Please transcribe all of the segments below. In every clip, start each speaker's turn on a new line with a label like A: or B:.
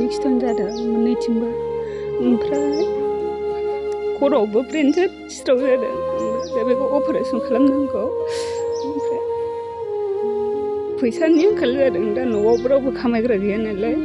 A: kidney stone जादों मोननैथिंबो ओमफ्राय खर'आवबो brain struck जादों ओमफ्राय बेखौ अपारेसन खालामनांगौ ओमफ्राय फैसानि आंखाल जादों दा न'आवबो रावबो खामायग्रा गैया नालाय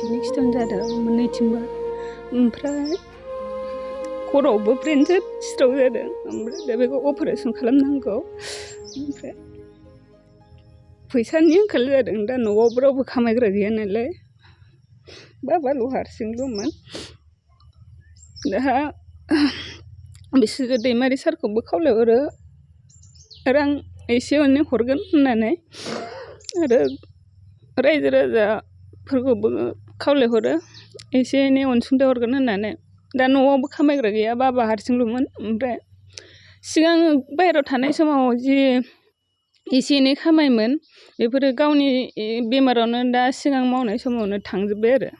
A: किडनि स्टन जादों मोननैथिंबो ओमफ्राय खर'आवबो ब्रेन स्ट्रक जादों ओमफ्राय दा बेखौ अपारेसन खालामनांगौ ओमफ्राय फैसानि आंखाल जादों दा न'आवबो रावबो खामायग्रा गैया नालाय बाबाल' हारसिंल'मोन दा बिसोरो दैमारि सारखौबो खावलायहरो रां एसे एनै हरगोन होननानै आरो रायजो राजाफोरखौबो खावलायहरो एसे एनै अनसुंथाइ हरगोन होननानै दा न'आवबो खामायग्रा गैया बाबा हारसिंल'मोन ओमफ्राय सिगां बाहेरायाव थानाय समाव जि एसे एनै खामायोमोन बेफोरो गावनि बेमारावनो दा सिगां मावनाय समावनो थांजोब्बाय आरो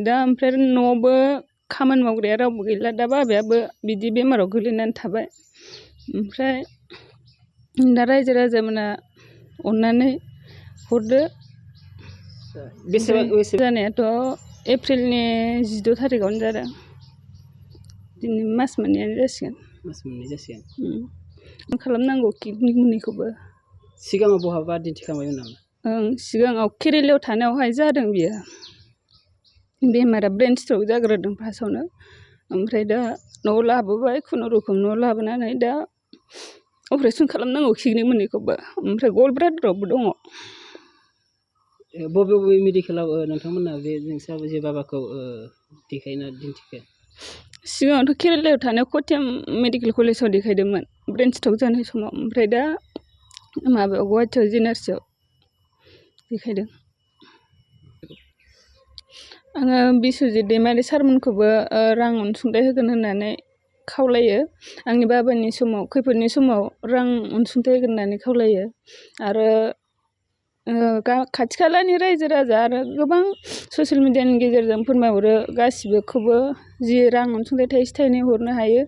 A: दा ओमफ्राय न'आवबो खामानि मावग्राया रावबो गैला दा बाबायाबो बिदि बेमाराव गोलैनानै थाबाय ओमफ्राय दा रायजो राजामोना अननानै हरदो जानायाथ' एप्रिलनि 16 थारिखआवनो जादों दिनै मास मोननैयानो जासिगोन खालामनांगौ किडनि मोननैखौबो
B: सिगाङाव बहाबा दिन्थिखांबायमोन नामा
A: सिगाङाव केरेलायाव थानायावहाय जादों बियो बेमारा ब्रेन स्ट्रक जाग्रोदों फार्स्टआवनो ओमफ्राय दा न'आव लाबोबाय खुनुरुखुम न'आव लाबोनानै दा अपारेसन खालामनांगौ किडनि मोननैखौबो ओमफ्राय गल्ड ब्लाडारावबो दङ
B: बबे बबे मेडिकेलाव नोंथांमोना बे नोंस्रा जे बाबाखौ देखायना दिन्थिखो
A: सिगाङावथ' केरेलायाव थानाय क'ट्याम मेडिकेल कलेजाव देखायदोंमोन ब्रेन स्ट्रक जानाय समाव ओमफ्राय दा माबायाव गुवाहाटियाव जिएनआरसिआव देखायदों आङो बिस्वजित दैमारि सारमोनखौबो रां अनसुंथाइ होगोन होननानै खावलायो आंनि बाबानि समाव खैफोदनि समाव रां अनसुंथाइ होगोन होननानै खावलायो आरो खाथि खालानि रायजो राजा आरो गोबां ससियेल मिडियानि गेजेरजों फोरमायहरो गासिबोखौबो जि रां अनसुंथाइ थाइसे थाइनै हरनो हायो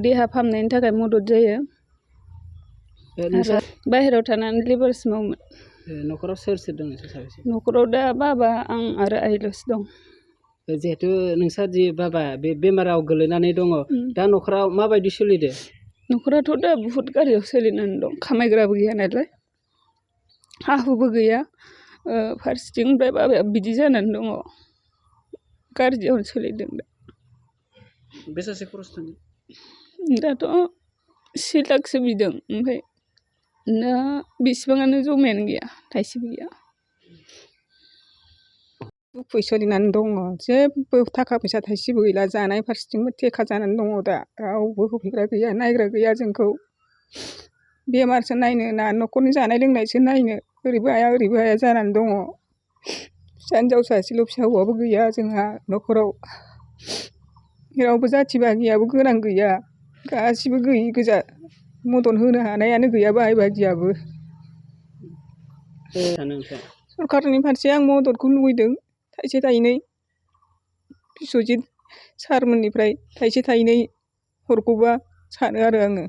A: देहा फाहामनायनि थाखाय मदद जायो आरो बाहेरायाव थानानै लेबार्स मावोमोन
B: न'खराव सोर सोर दङ साबेसे
A: न'खराव दा बाबा आं आरो आइल'सो दं
B: जिहेथु नोंस्रा जि बाबा बे बेमाराव गोलैनानै दङ दा न'खराव माबायदि सोलिदो
A: न'खराथ' दा बुहुत गाज्रियाव सोलिनानै दं खामायग्राबो गैया नालाय हा हुबो गैया फारसेथिं ओमफ्राय बाबाया बिदि जानानै दङ गाज्रियावनो सोलिदों दा
B: बेसेसो खरस थाङो
A: दाथ' 1 लाखसो बिदों ओमफ्राय दा बेसेबाङानो जमायानो गैया थाइसेबो गैया दुखुयै सोलिनानै दङ जेबो थाखा फैसा थाइसेबो गैला जानाय फारसेथिंबो थेखा जानानै दङ दा रावबो होफैग्रा गैया नायग्रा गैया जोंखौ बेमारसो नायनो ना न'खरनि जानाय लोंनायसो नायनो ओरैबो हाया जानानै दङ फिसा हिन्जाव सासेल' फिसा हौवाबो गैया जोंहा न'खराव रावबो जाथि बाहागियाबो गोनां गैया गासिबो गैयि गोजा मदद होनो हानायानो गैया बाहाय बाहागियाबो सरकारनि फारसे आं मददखौ लुबैदों थाइसे थाइनै बिस्वजित सारमोननिफ्राय थाइसे थाइनै हरगौबा सानो आरो आङो